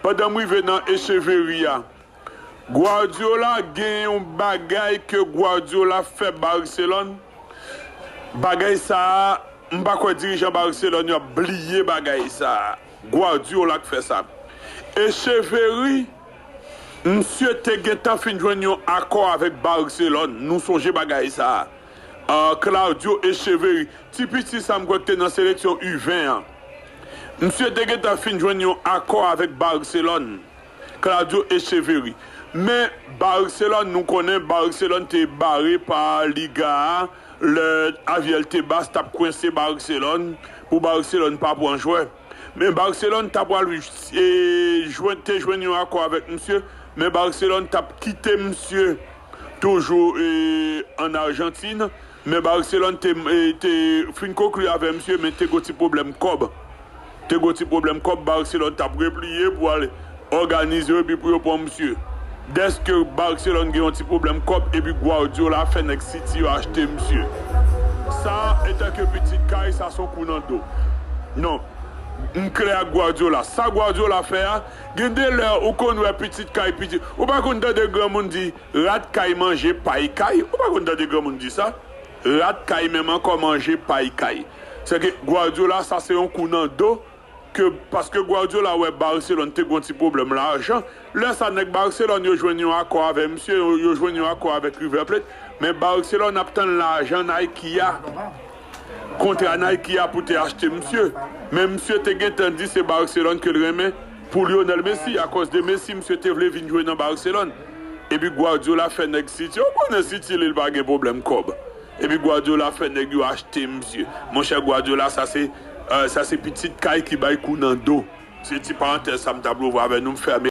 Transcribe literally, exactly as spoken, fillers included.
Pandan m rive nan Echeverri a, Guardiola gen yon bagay ke Guardiola fè Barcelone. Bagay sa a, m pa kwè dirijan Barcelone yo ap bliye bagay sa a. Guardiola k fè sa. Echeverri, misye te gentan fin jwenn yon akò avèk Barcelone. Nou sonje bagay sa a. Ah, Claudio Echeverri, ti piti sa m kwè k te nan seleksyon U ven an. Misye te gentan fin jwenn yon akò avèk Barcelone. Claudio Echeverri. Men Barcelone, nou konnen Barcelone te bare pa Liga a, lè Javier Tebas t ap kwense Barcelone pou Barcelone pa pran jwè. Men Barcelone ta pral, e, jwenn, te jwenn yon akò avèk misye, men Barcelone t ap kite misye toujou, e, ann Ajantin, men Barcelone te, e, te fin konkli avè misye, men te gon ti pwoblèm kòb. Te gon ti pwoblèm kòb, Barcelone t ap repliye pou al òganize yo epi pou yo pran misye. Dèske Barcelone gen yon ti pwoblèm kòb, epi Guardiola fè nèg City yo achte misye. Sa, antanke pitit kay, sa se yon kou nan do. Non. M klè ak Guardiola. Sa Guardiola fè a, gen de lè ou konn wè pitit kay pitit. Ou pa konn tande granmoun di, rat kay manje pay kay. Ou pa konn tande granmoun di sa? Rat kay menm ankò manje pay kay. Se ke Guardiola, sa se yon kou nan do, ke, paske Guardiola wè Barcelone te gon ti pwoblèm lajan. Lè sa, nèg Barcelone yo jwenn yon akò avè misye, yo, yo jwenn yon akò avèk River Plate, men Barcelone ap tann lajan Nike a. Kontra Nike a pou te achte misye. Men misye te gentan di se Barcelone ke l renmen pou Lionel Messi. Akoz de Messi, misye te vle vin jwe nan Barcelone. Epi Guardiola fè nèg City. Ou konnen City, li, l pa gen pwoblèm kòb. Epi Guardiola fè nèg yo achte misye. Monchè, Guardiola, sa se, euh, sa se pitit kay ki bay kou nan do. Se ti parantèz sa m t ap vle ouvri avè nou, m fèmen.